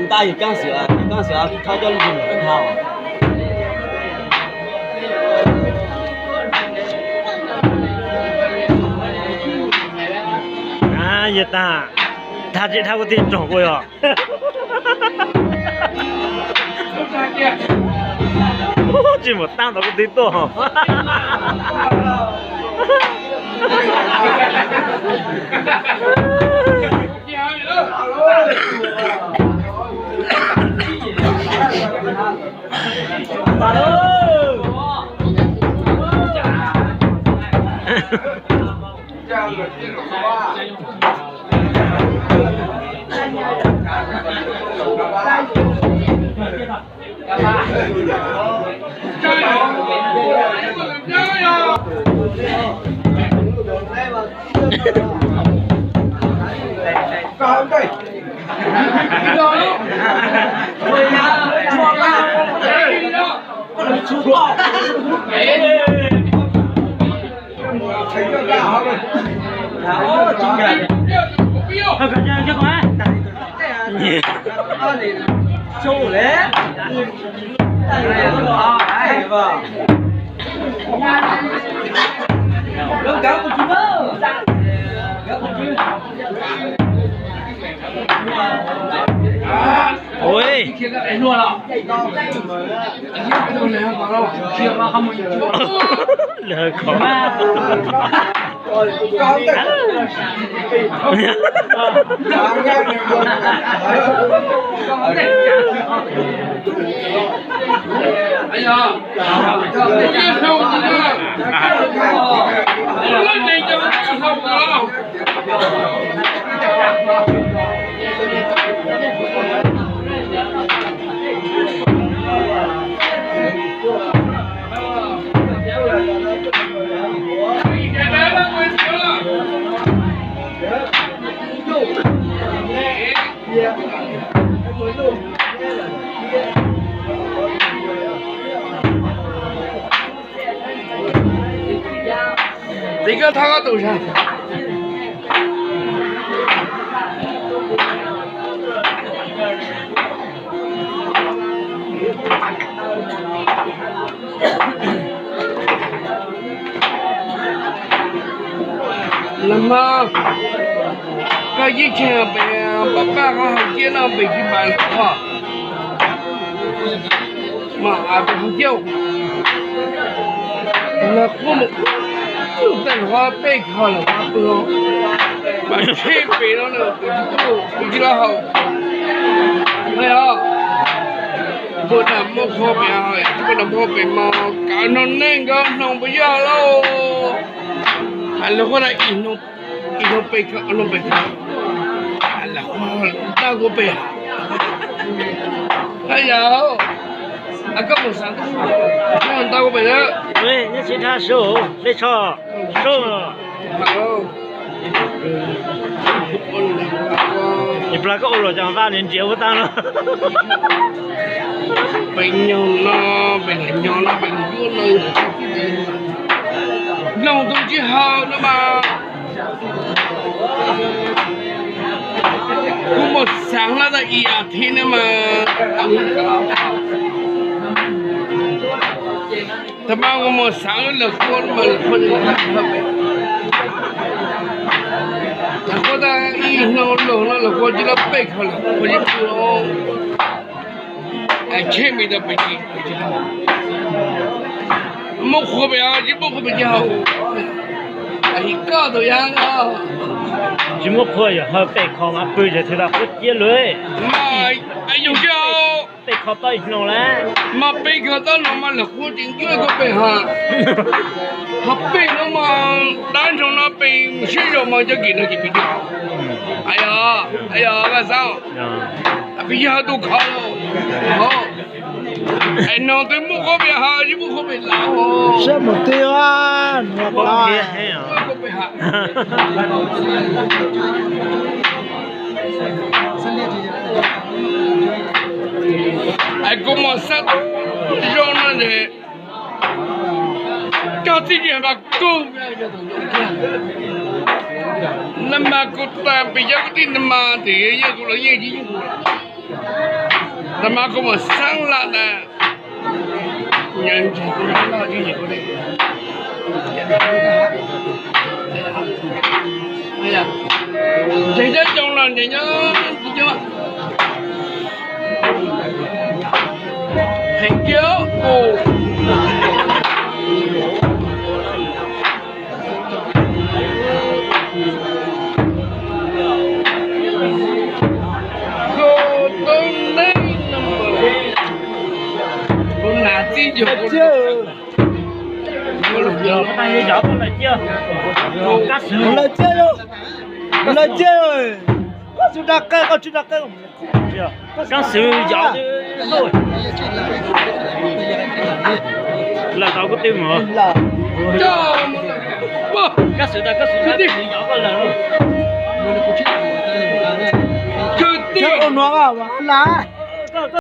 Ntaj yog kaab xwm, kaab xwm thov coj lug ntawm dhau. Yog tag, tag tsis dhau kuv tig rog kuv yog. Tsis mus tab ntawd kuv tig tuaj. Ui. Lawv khov. Thab koj tus sab. Los mas, koj ib txhia pem pab pab qhov hauv ciab no pem tsis pam lawm qhov. Mas pem hauv ciab, lawv qhuab mus ub, tej lawv qhuab peb kho lawm qhuab pw, mas tsheb pem no na, pem tsis pub, pem tsis lawv haus. Hais os, puag nram muaj qhua pem, puag nram muaj qhua pem mas kav hnoos neej nkawd hnoos puas yog lauj? Lawv qhuab ib hnoos, ib hnoos peb kho, ib hnoos peb kho, lawv qhuab tab kuv pem. Hais yam, koj mus xav tab kuv pem na. Nyob sib dhab sub, dej tsho, sub. Ib plag koj ua luam cov vaj li nriam ua tag no. Pem nyoog no, pem nyoog no, pem yuav no, nyoog tus tsis haum no mas. Kuv mus xav lawm tau ib as thiv no mas, tag mas kuv mus xav lawv qhuab mas lawv qhuab pem, lawv qhuab tau ib hnub los no lawv qhuab tsis lawv pem kho lawm, qhuab tsis pub. Tsheb me tau pem tsis, muab qhua pem tsis muab qhua pem tsis haum. Koj tus yam, tsis muab qhua yog hawv pem kho mas pw ces twb tau qhuab ciab lawm. Mas yus tsis haum. Pem kho tau ib hnub lawm. Mas pem kho tau no mas lawv qhuab tsis ncuab koj pem ha. Ho pem no mas dab ntawm no pem siab zog mas cov kis no ces pem tsis haum. Yog, yog koj xav, pem yog tus kho los. Es no twb muab qhuab pem ha, tsis muab qhuab pem lawm. Saib mus twb, muab qhuab pem ha. Es kuv mus xav zoo no ces koj txij kiag mas kuv, no mas kuv tas pem yog kuv tij no mas tes yeej kuv los yeej tsis yeej kuv. Ntawd mas kuv mus xav lawm ntag. Ntseeg coob los ntseeg nyob, ntseeg coob, heev kiag. Lawv ciaj, lawv ciaj, koj tsis da qe, koj tsis da qe. Kab xwm yov, lawm tau kub twb mus. Kab xwm tas kab xwm yov koj lawm. Kawg twb ua nuav la.